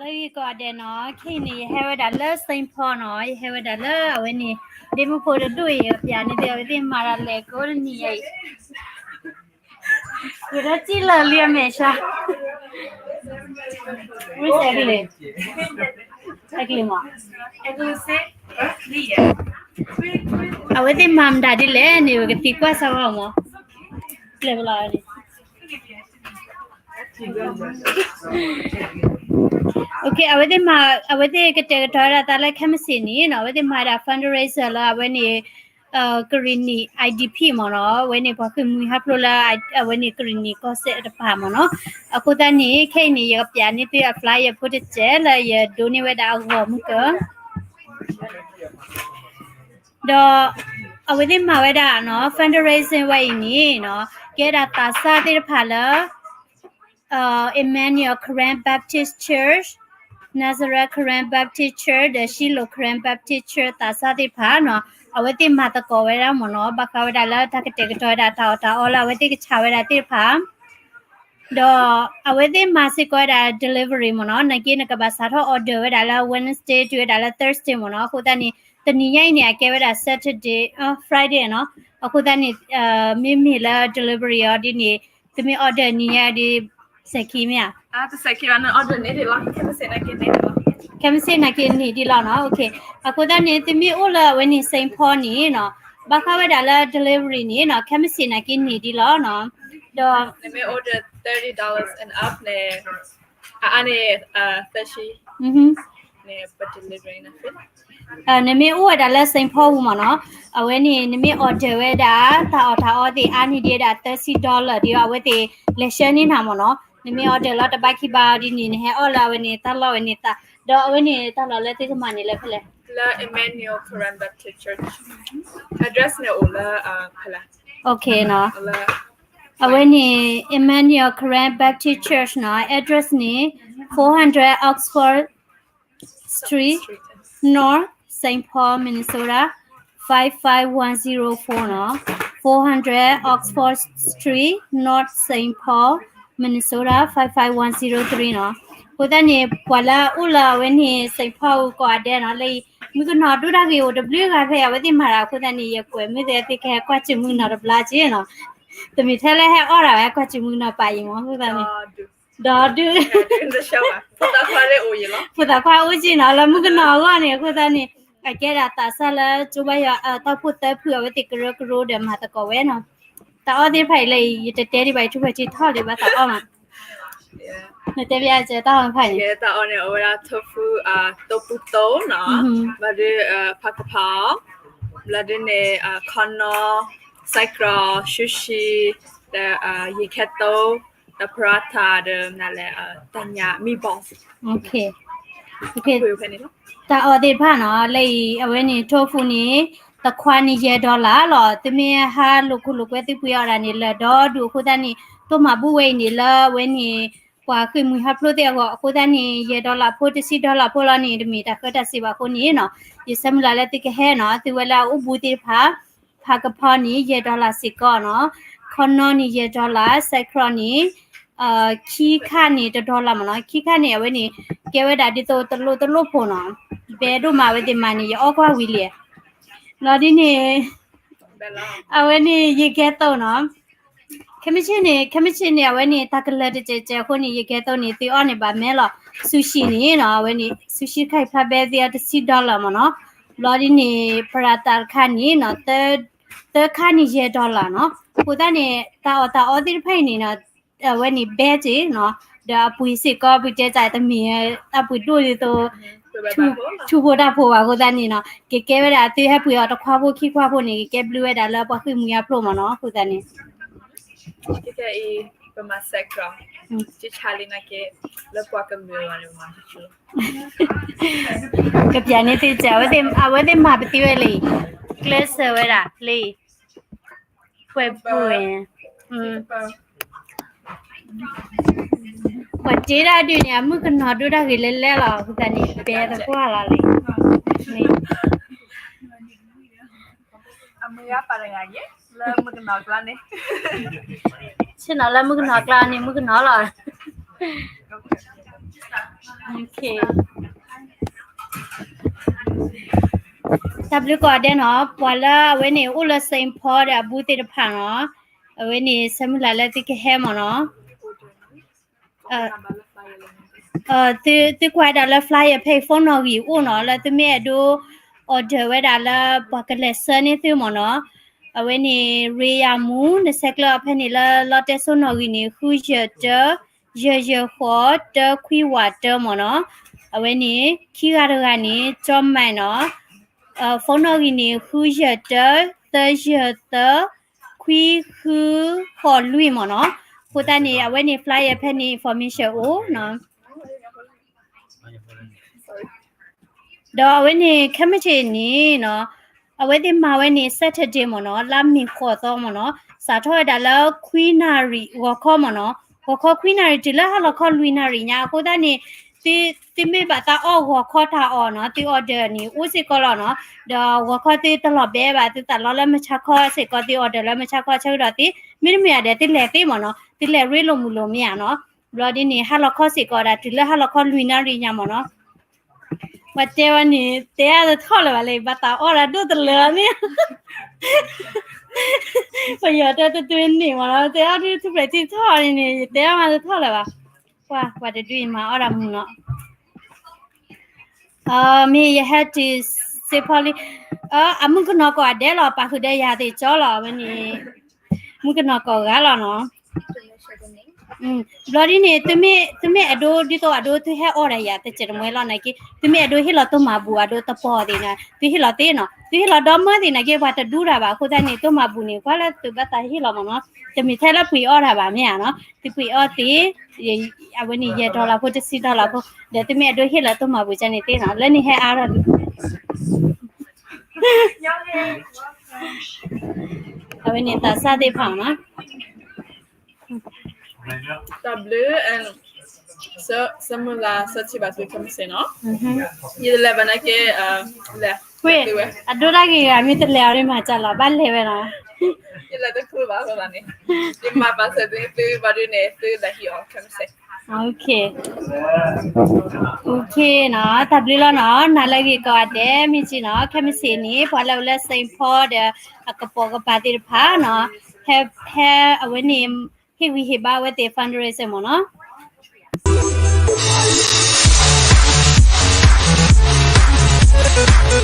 လၢဂ့ၤကိးဂၤဒဲးနီၤ, ခဲအံၤန့ၣ် ယဟဲဝဲဒၣ်လၢ Saint Paul နီၤ, ယဟဲဝဲဒၣ်လၢအဝဲန့ၣ် ဒ့မုၣ်ဖိတဒူၣ်အံၤ ပျးန့ၢ်သ့ၣ် အဝဲသ့ၣ်မၤတၢ်လဲၤကိးတနံၤညါအံၤ ယထီၣ်စံၣ်လၢာ်လံအမဲာ်ဆှး, ဝံၣ်စဲးကလံး, စဲးကလံးမး, အဝဲသ့ၣ်မၤမတၤဒ်လဲၣ်န့ၣ် ပကသံကွၢ်စၢၤအီၤမး, လဲၤဘလီၤန့ၣ် အဝဲသ့ၣ်မၤ, အဝဲသ့ၣ်ကတဲာ်ကတီၤဝဲဒၣ်သးလၢခဲမုၢ်ဆ့ၣ်န့ၣ်နီၤ, အဝဲသ့ၣ်မၤဝဲဒၣ် fundraiser လၢအဝဲန့ၣ် ကရံၣ်နံၣ် IDP မ့ၢ်နီၤ, အဝဲန့ၣ်ပှၤဃ့ၢ်မှံဟးဖျိးလၢ အဝဲန့ၣ်ကရံၣ်နံၣ်ကီၢ်စဲၣ်တပၤမ့ၢ်နီၤ, အဃိသတးန့ၣ် ခဲအံၤန့ၣ် ယကပျးန့ၢ်သုအ flyer ဖိတစဲးလၢယဒိးန့ၢ်ဝဲဒၣ်အဂီၢ်မုၢ်ကၢ ဒီးအဝဲသ့ၣ်မၤဝဲဒၣ်နီၤ fundraising ဝဲအံၤန့ၣ်နီၤ, ကဲဒၣ်သးစၢ်သ့ၣ်တဖၣ်လၢ Emmanuel Karen Baptist Church, Nazareth Karen Baptist Church ဒီး Shiloh Karen Baptist Church သးစၢ်သ့ၣ်တဖၣ်နီၤ, အဝဲသ့ၣ်မၤသကိးဝဲဒၣ်မ့ၢ်နီၤ, ဘၣ်ဃးဝဲဒၣ်လၢတၢ်ကတဲာ်ကတီၤဝဲဒၣ်တၢ်အီၣ်တၢ်အီလၢအဝဲသ့ၣ်ကဆးဝဲဒၣ်သ့ၣ်တဖၣ် ဒီးအဝဲသ့ၣ်မၤစ့ၢ်ကီးဝဲဒၣ် delivery မ့ၢ်နီၤ, နာ်က့နကဘၣ်စးထီၣ် order ဝဲဒၣ်လၢ Wednesday တုၤဝဲဒၣ်လၢ Thursday မ့ၢ်နီၤ, အဃိသတးန့ၣ် တနံၤညါအံၤန့ၣ် အကဲဝဲဒၣ် Saturday, Friday နီၤ, အဃိသတးန့ၣ် မ့မ့ၢ်လၢ delivery အီၤဒ်န့ၣ် သုမ့ၢ် order နံၤညါဒ် စဲးခံမ့ၢ်ဧါ, ခဲမုၢ်ဆ့ၣ်နာ်က့န့ၣ်ဒ်လီၤနီၤ, အဃိသတးန့ၣ် သုမ့ၢ်အိၣ်လၢအဝဲန့ၣ် Saint Paul န့ၣ်နီၤ, ဘၣ်ဃးဝဲဒၣ်လၢ delivery န့ၣ်နီၤ, ခဲမုၢ်ဆ့ၣ်နာ်က့န့ၣ်ဒ်လီၤနီၤ, ဒီး နမ့ၢ်အိၣ်ဝဲဒၣ်လၢ Saint Paul ပူၤမ့ၢ်နီၤ, နမ့ၢ်အိၣ်ဝဲဒၣ်လၢ Saint Paul ပူၤမ့ၢ်နီၤ, အဝဲန့ၣ် နမ့ၢ် order ဝဲဒၣ် တၢ်အီၣ်တၢ်အီသ့ၣ်အါန့ၢ်ဒံးဝဲဒၣ် သၢဆံ dollar ဒ်အဝဲသ့ၣ်လဲၤဆှၢန့ၢ်နၤမ့ၢ်နီၤ, နမ့ၢ် order လီၤတဘၣ်ခံဘၣ်ဒ်န့ၣ် နဟဲအီၣ်လၢအဝဲန့ၣ်တၢ်လီၢ်ဝဲန့ၣ်သး, ဒီးအဝဲန့ၣ်တၢ်လီၢ်လၢသုကမၤန့ၣ်လၢဖဲလဲၣ်, လၢ Emmanuel Karen Baptist Church, address န့ၣ်အိၣ်လၢ ဖဲလဲၣ်, အဝဲန့ၣ် Emmanuel Karen Baptist Church နီၤ, address န့ၣ် four hundred Oxford Street, North Saint Paul, Minnesota, five five one zero four နီၤ, four hundred Oxford Street, North Saint Paul, Minnesota, five five one zero three နီၤ, အဃိသတးန့ၣ် ပှၤလၢအအိၣ်လၢအဝဲန့ၣ် Saint Paul ပူၤကိးဂၤဒဲးနီၤ, လၢအံၤ မုၣ်ကနီၤဒိၣ်တၢ်ဂ့ၤအိၣ်တဘျုးဂၤဖဲအဝဲသ့ၣ်မၤတၢ်အဃိသတးန့ၣ် ယကွဲးမုၢ်သ့ၣ်သုကဟဲကွၢ်စူၣ်မုၣ်ကနီၤတဘျီက့နီၤ, တမ့ၢ်ထဲလၢဟဲအီၣ်ဒၣ်ဝဲကွၢ်စူၣ်မုၣ်ကနီၤပာ်အံၤမ့ၢ်အဃိသတးန့ၣ် ဒီးဒုး ဖိသၣ်ခွါအိၣ်က့နီၤ လၢမုၣ်ကနီၤအဂီၢ်န့ၣ် အဃိသတးန့ၣ် အကဲဒၣ်သးစၢ်လၢကၠိဘါယွၤ တၢ်အိၣ်ဖှိၣ်သၢဖုအဝဲသ့ၣ်ကရၢကရိဒီးမၤသကိးဝဲနီၤ, တၢ်အီၣ်သ့ၣ်တဖၣ်အံၤလၢအံၤ ယတတဲဒံးဘၣ် ယထူၣ်ဖျဲးထီၣ်လံဘၣ်တၢ်အီၣ်မး, နတဲဘၣ်ကဲတၢ်အီၣ်တဖၣ်န့ၣ် တၢ်အီၣ်န့ၣ် အဝဲဒၣ် tofu တိပူတိနီၤ, ဘျီဒုး ဖးကဖီ, ဘျီဒုးန့ၣ် ခီနီ, စဲးကရီ, sushi, ဒီးယံၤခဲသိ, ဒီး paratha ဒီးနလဲၣ် တၢ်ညၣ် meatballs, တၢ်အီၣ်သ့ၣ်တဖၣ်နီၤ လၢအံၤ အဝဲန့ၣ် tofu န့ၣ် တခွးန့ၣ်ယဲၢ် dollar လီၤ, သုမ့ၢ်ဟးလိာ်ခိၣ်လိာ်ကွဲသုပှ့ၤအီၣ်ဒၣ်န့ၣ် လၢာ်ဒီဒူၣ်အဃိသတးန့ၣ် တိၢ်မၤဘူၣ်ဝဲအံၤန့ၣ် လၢအဝဲန့ၣ် ပှၤဃ့ၢ်မှံဟးဖျိးသ့ၣ်အဂီၢ် အဃိသတးန့ၣ် ယဲၢ် dollar ဖိ တဆံ dollar ဖိလီၤန့ၣ် တမ့ၢ်တၢ်ဃၢတၢ်စံးဘၣ်အဃိန့ၣ်နီၤ ယဆၢမုၢ်လၢ်လၢသုကဟဲနီၤ သုဝဲလၢအအိၣ်ဘူးသ့ၣ်တဖၣ် ဖးကဖီန့ၣ် ယဲၢ် dollar စ့ၢ်ကီးနီၤ, ခီနီန့ၣ် ယဲၢ် dollar, စဲးကရီန့ၣ် ခံခါန့ၣ် တ dollar မ့ၢ်နီၤ, ခံခါန့ၣ် အဝဲန့ၣ် ကဲဝဲဒၣ်ဒ်သိးတလိၣ်တလိၣ်ဖိနီၤ, ဘဲဒိၣ်မးအဝဲသ့ၣ်မၤန့ၣ် ယအီၣ်ကွၢ်ဝံၤလံ, လီၤဒ်န့ၣ် အဝဲန့ၣ် ယံၤခဲသိနီၤ ခဲမုၢ်ဆ့ၣ်န့ၣ် ခဲမုၢ်ဆ့ၣ်န့ၣ် အဝဲန့ၣ် တၢ်ကလၢၤတစဲးစဲးအဃိန့ၣ် ယံၤခဲသိန့ၣ် သုအီၣ်န့ၣ်ဘၣ်မဲလီၤ, sushi န့ၣ်နီၤ အဝဲန့ၣ် sushi တခါအံၤဖျါဘဲသ့ၣ်အီၤ တဆံ dollar မ့ၢ်နီၤ, ဘျီဒ်န့ၣ် paratha တခါန့ၣ်နီၤ သၢခါန့ၣ် ယဲၢ် dollar နီၤ, အဃိသတးန့ၣ် တၢ်အီၣ်တၢ်အီသ့ၣ်တဖၣ်အံၤန့ၣ်နီၤ အဝဲန့ၣ် ဘဲက့နီၤ, ဒီးအပှ့ၤစ့ၢ်ကီး ပတဲတၢ်တမ့ၢ် အပှ့ၤဒိၣ်ဒ်သိး ထူဖိတၢ်ဖိဘၣ်အဃိသတးန့ၣ်နီၤ ကကဲဝဲဒၣ်သုဟဲပှ့ၤအီၤတခွါဖိခံခွါဖိန့ၣ် ကကဲဘျုးဝဲဒၣ်လၢပှၤဃ့ၢ်မှံဟးဖျိးမ့ၢ်နီၤ အဃိသတးန့ၣ် ခဲအံၤ ပမၤစဲးကရီ ကဆါလံနာ်က့ လၢပှၤကမျၢၢ်လီၤန့ၣ် ပမၤတက့ၢ်လီၤ ကပျးန့ၢ်သုစဲး အဝဲသ့ၣ်မၤပသံဝဲလံ, ကျဲးစၢးဝဲဒၣ်လံ, ပှဲၤပှဲၤ, ပှၤတ့တၢ်ဒုးန့ၣ် အမုၣ်ကနီၤဒိၣ်တၢ်ဂ့ၤလဲၣ်လဲၣ်လီၤ အဃိသတးန့ၣ် ဘဲသကွၢ်လီၤလံ, အမုၢ်ဂၤပာ်တဂၤယဲၢ် လၢမုၣ်ကနီၤကျါန့ၣ်, ဆ့ၣ်နီၤလၢမုၣ်ကနီၤကျါန့ၣ် မုၣ်ကနီၤလီၤ. တၢ်ဘျုးကိးဂၤဒဲးနီၤ, ပှၤလၢအဝဲန့ၣ်အိၣ်လၢ Saint Paul ဒီးအဘူးသ့ၣ်တဖၣ်နီၤ, အဝဲန့ၣ်ဆၢမုၢ်လၢ်လၢသုကဟဲမ့ၢ်နီၤ. သုကွၢ်ဒၣ်လၢ flyer ဖဲအံၤ phone နီၣ်ဂံၢ်အိၣ်နီၤ, လၢသုမ့ၢ်အဲၣ်ဒိး order ဝဲဒၣ်လၢပှၤကလဲၤဆှၢန့ၢ်သုမ့ၢ်နီၤ. အဝဲန့ၣ် ရ့ယၤမူ နဆဲးကျၢအီၤဖဲန့ၣ်လၢ လီတဲစိနီၣ်ဂံၢ်န့ၣ် ဃုယဲၢ်တၢ ယဲၢ်ယဲၢ်ဃိး တၢခွံဝးတၢမ့ၢ်နီၤ. အဝဲန့ၣ် ခံဂၤတဂၤန့ၣ် ကၠီမၤနီၤ, phone နီၣ်ဂံၢ်န့ၣ် ဃုယဲၢ်တၢ သၢယဲၢ်သၢ ခွံဃုဃိးလွံၢ်မ့ၢ်နီၤ. အဃိသတးန့ၣ် အဝဲန့ၣ် flyer ဖဲန့ၣ် information အိၣ်နီၤ. ဒီးအဝဲန့ၣ် ခဲမုၢ်ဆ့ၣ်န့ၣ် အဝဲသ့ၣ်မၤဝဲန့ၣ် Saturday မ့ၢ်နီၤ, လါမ့ၤဃိးသီမ့ၢ်နီၤ, စးထီၣ်ဝဲဒၣ်လၢခွံနၣ်ရံၣ် ဂီၤခီမ့ၢ်နီၤ, ဂီၤခီခွံနၣ်ရံၣ်တုၤလၢဟါလီၤခီလွံၢ်နၣ်ရံၣ်ညါ. အဃိသတးန့ၣ် သုမ့ၢ်ဘၣ်သးအီၣ်ဂီၤခီတၢ်အီၣ်နီၤ, သု order န့ၣ် အိၣ်စ့ၢ်ကီးလီၤနီၤ. ဒီးဂီၤခီသုတလီၤဘဲဘၣ်, သုသးလီလၢမုၢ်ဆါခီစ့ၢ်ကီး, သု order လၢမုၢ်ဆါခီဆၢကတီၢ်သ့, မ့တမ့ၢ်ဒီး သုလဲၤသ့မ့ၢ်နီၤ, သုလဲၤရ့လိာ်မုာ်လိာ်မ့ၢ်ဧါနီၤ. ဘျီဒ်န့ၣ် ဟါလီၤခီစ့ၢ်ကီးဒၣ် တုၤလၢဟါလီၤခီလွံၢ်နၣ်ရံၣ်ညါမ့ၢ်နီၤ. ပှၤတဲဝဲန့ၣ် တဲအါတထီၣ်လၢၤဘၣ်လၢ ဘၣ်သးအီၣ်ဒၣ်ဒိၣ်တလၢာ်န့ၣ်, ပယီၤတဲတတွ့န့ၣ်မ့ၢ်နီၤ, တဲအါဒ်ထူၣ်ဖျဲးထံထီၣ်န့ၣ်န့ၣ် ယတဲအါမးတထီၣ်လၢၤဘၣ်. ပှၤ ပှၤတဒုအံၤမၤအီၣ်ဒၣ်မုာ်နီၤ. မ့ၢ်ယဟဲတုၤ စ့ဖီလံ, အမုၣ်ကနီၤကိးဂၤဒဲးလီၤ, ပာ်ဃုာ်ဒီးယၤသ့ၣ်ကၠီလီၤ, အဝဲန့ၣ် မုၣ်ကနီၤကိးဂၤလီၤနီၤ. ဘျီဒ်န့ၣ် သုမ့ၢ်အဲၣ်ဒိး ဒ်သိးအဒိ သုဟဲအီၣ်ဒၣ်ယၤ တစဲးတမှဲလီၤနာ်က့, သုမ့ၢ်အဲၣ်ဒိးဟ့ၣ်လီၤတၢ်မၤဘူၣ်အဒိ တပီၢ်သ့ၣ်န့ၣ် သုဟ့ၣ်လီၤသ့နီၤ, သုဟ့ၣ်လီၤဒီမၢသ့ၣ်နာ်က့ ပှၤတဒူတၢ်ဘၣ်. အဃိသတးန့ၣ် တၢ်မၤဘူၣ်န့ၣ် ကွၢ်လၢသုဘၣ်သးဟ့ၣ်လီၤမ့ၢ်နီၤ, တမ့ၢ်ထဲလၢပှ့ၤအီၣ်တၢ်ဘၣ်မ့ၢ်ဧါနီၤ, သုပှ့ၤအီၣ်သ့ အဝဲန့ၣ် ယဲၢ် dollar ဖိ တဆံ dollar ဖိ, ဒီးသုမ့ၢ်အဲၣ်ဒိးဟ့ၣ်လီၤတၢ်မၤဘူၣ်ကန့ၣ်သ့နီၤ, လၢန့ၣ်ဟဲအါထီၣ် အဝဲန့ၣ်သးစၢ်သ့ၣ်တဖၣ်နီၤ. တၢ်ဘျုး, ဆၢမုၢ်လၢ် ဆၢထံၣ်ဘၣ်သုခဲမုၢ်ဆ့ၣ်နီၤ, ယတလဲၤဘၣ်နာ်က့, အဒိဒၣ်ဂ့ၤဂ့ၤ မ့ၢ်တလဲၤအီၤဒ်မၤစၢ်လီၤ ဘၣ်လဲၤဝဲနီၤ, ယလဲၤတခူဘၣ်အဃိသတးန့ၣ်, ယမၤပာ်စၢၤသု သုဘၣ်ဒုးန့ၣ် သုလဲၤဟံးအီၤခဲမုၢ်ဆ့ၣ်. OK နီၤ, တၢ်ဘျုးလီၤနီၤ, နၤလၢအဂ့ၤကိးဂၤဒဲး မ့ၢ်က့နီၤ, ခဲမုၢ်ဆ့ၣ်န့ၣ် ပှၤလၢအအိၣ်လၢ Saint Paul ဒီးအကပိာ်ကပၤသ့ၣ်တဖၣ်နီၤ, ဟဲ ဟဲအဝဲန့ၣ် ဟ့ၣ်ဂံၢ်ဟ့ၣ်ဘါအဝဲသ့ၣ် fundraiser မ့ၢ်နီၤ.